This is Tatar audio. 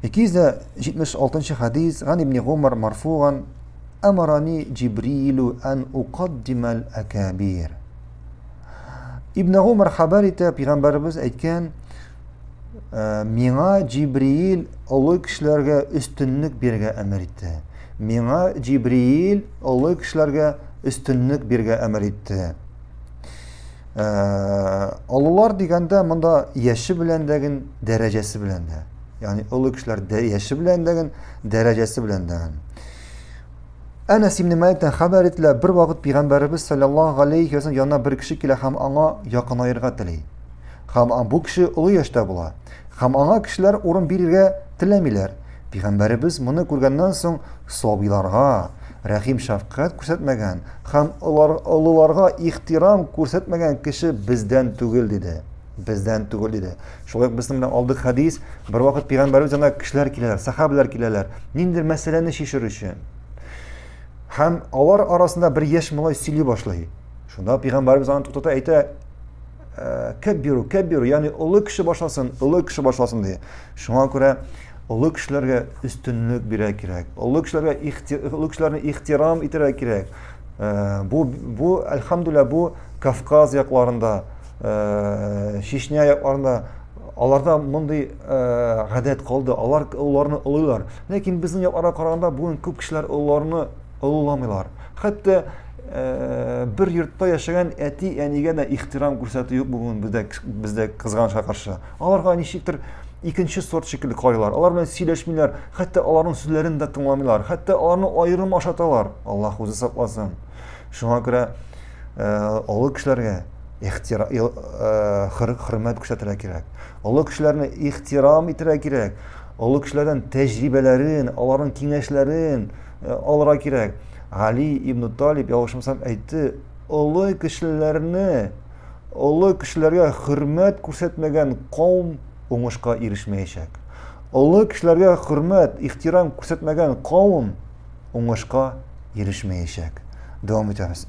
276 хадис, Ган ибн Гумар марфуган, Амарани Җибрилу ан укаддимал акабир. Ибн Гумар хәбәр итә, пәйгамбәребез әйткән, «Э, миңа Җибриил олы кешеләргә өстенлек бирергә әмер итте. Миңа Җибриил олы кешеләргә өстенлек бирергә әмер итте. Э, олылар дигәндә монда яше белән дәген, дәрәҗәсе белән дә. Ягъни олы кешеләр яше белән дәген, дәрәҗәсе белән дәген. Әнәс ибн Маликтан хәбәр ителә, бер вакыт пәйгамбәребез саллаллаһу алейхи ва янына бер кеше килә һәм аңа якынаерга тели. Һәм бу кеше олы яшьтә була. Һәм аңа кешеләр урын бирергә теләмиләр. Пәйгамбәребез моны күргәннән соң сабыйларга рәхим шәфкать күрсәтмәгән һәм олыларга ихтирам күрсәтмәгән кеше бездән түгел диде. Бездән түгел диде. Шулай ук безнең белән алдык хәдис, бер вакыт пәйгамбәребез янына кешеләр киләләр, сахабалар киләләр, ниндидер мәсьәләне чишер өчен. Һәм алар арасында бер яшь малай сөйли башлый. Шунда пәйгамбәребез аны туктата әйтә, Э, кәббиру, кәббиру, ягъни олы кеше башласын, олы кеше башласын ди. Шуңа күрә олы кешеләргә өстенлек бирә кирәк. Олы кешеләргә олы кешеләрне ихтирам итәргә кирәк. Э, бу бу әлхәмдүлилләһ бу Кавказ якларында, э, Чечня якларында аларда мондый гадәт калды. Алар олыларны олыйлар. Ләкин безнең якларга караганда бүген күп кешеләр олыларны олыламыйлар. Хәтта э, бер йортта яшәгән әти-әнигә дә ихтирам күрсәтү юк бүген бездә, бездә кызганычка каршы. Аларга ничектер икенче сорт шикелле карыйлар. Алар белән сөйләшмиләр, хәтта аларның сүзләрен дә тыңламыйлар, хәтта аларны аерым ашаталар. Аллаһ үзе сакласын. Шуңа күрә э, олы кешеләргә ихтира, э, хөрмәт күрсәтергә кирәк. Олы кешеләрне ихтирам итәргә кирәк. Олы кешеләрдән тәҗрибәләрен, аларның киңәшләрен э, алырга кирәк. Гали ибн Талиб, ялгышмасам, әйтте, олы кешеләрне, олы кешеләргә хөрмәт күрсәтмәгән каум уңышка ирешмәячәк. Олы кешеләргә хөрмәт, ихтирам күрсәтмәгән каум уңышка ирешмәячәк. Дәвам итәбез.